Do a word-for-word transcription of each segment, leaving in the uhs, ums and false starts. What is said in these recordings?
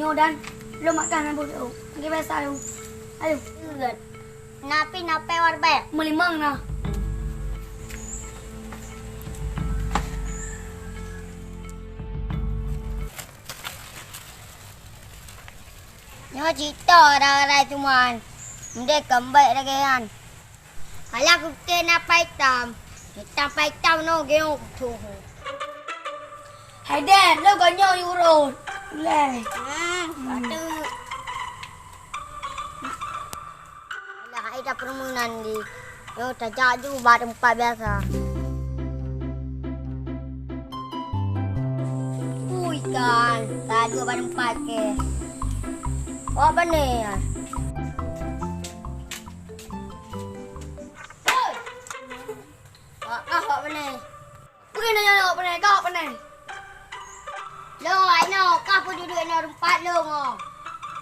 Nyoe dan, lôn makan hana boh. Lagi biasa lôn. Ayo. Napi nape war bèe? Meulimong na. Nyoe cit toh rara-rara teuma. Mendeh keumbek lagèe nyan. Alah kukutèe na paitam. Hitam paitam no geuh kutu. Hai deh, lo ganyong yurot. Leh. Hmm, patut. Alah, ai dah permainan di. Yo, tajak ju bak tempat biasa. Ui, kan. Tajak bak tempat ke. Awak pane ya? Oi! Awak kah awak pane? Peue nanya awak pane? Kah awak pane? Lo, ai no, kah peududuek inoe teumpat lo ngo.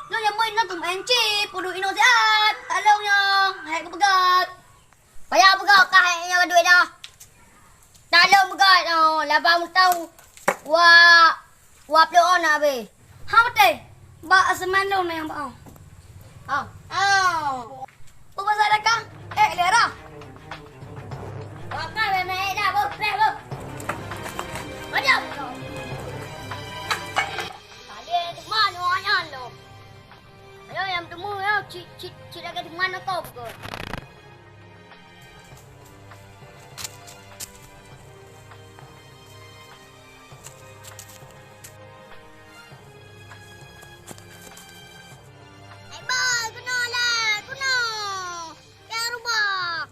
Lo nyang moi inoe tum enci, peududuek inoe siat. Talong nyoe, hai kupeugah. Payah peugah kah hai nyoe duek dah. Talong peugah no, laba mutang. Wah. Wah, ploh on habéh. Ha, beutôi. Bak aseman lôn nyang bak. Oh. Oh. Peue pasal dah kah? Eh, lera. Wah, ka memang eh dah, beuh, preh, beuh. Padam. Kalian tu mana nyan lo? Ayo, yang temu ya, cit, cit, cit lagi di mana kau ke? Hai boy, keunoe lé, keunoe. Keu rubah.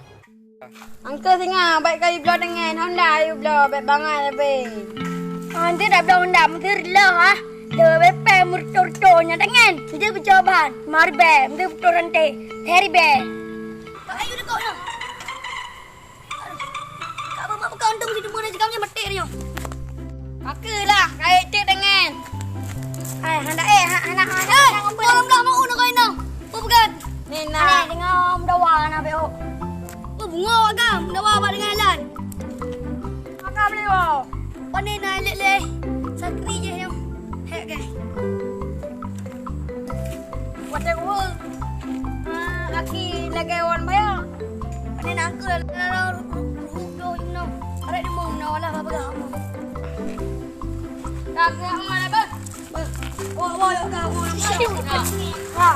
Angkeu singa, bèk kayue bloe deungon Honda, yue bloe bèk bangai leubeh. Ah, ente dak bloe Honda, meuseu leuh ah. Leuh bèk pèng meureutoh-reutoh nyan deungon. Meuseu peucoban, lima ribèe, meuseu peutoh ranté, lhèe ribèe. Ayo deukok nyoe. Aduh. Ka beumak buka untung si teumeu sikam nyan maté nyoe. Pakai lah, kayèe cit deungon. Hai, hana eh, ha-, hana, hana. Hei, tolong dah mau nak kau inong. Peue peugah? Ni na. Aneh, deungoe meudawa na beo. Oh, bungo agam, meudawa bak deungon jalan. Maka beliau. Pane na lé lé. Sakri je nyoe. Hek ke. Watèe gua, ah, laki lagèe wan baya. Pane nangkeu la, la, la, ru-, ru-, ru-, ru-, ru-, ru-, arek di mong na wala ba peugah kamu. Ka, ka, mana, Bang? Wah, wah, ya, ka, wah, ya, ka. Ha.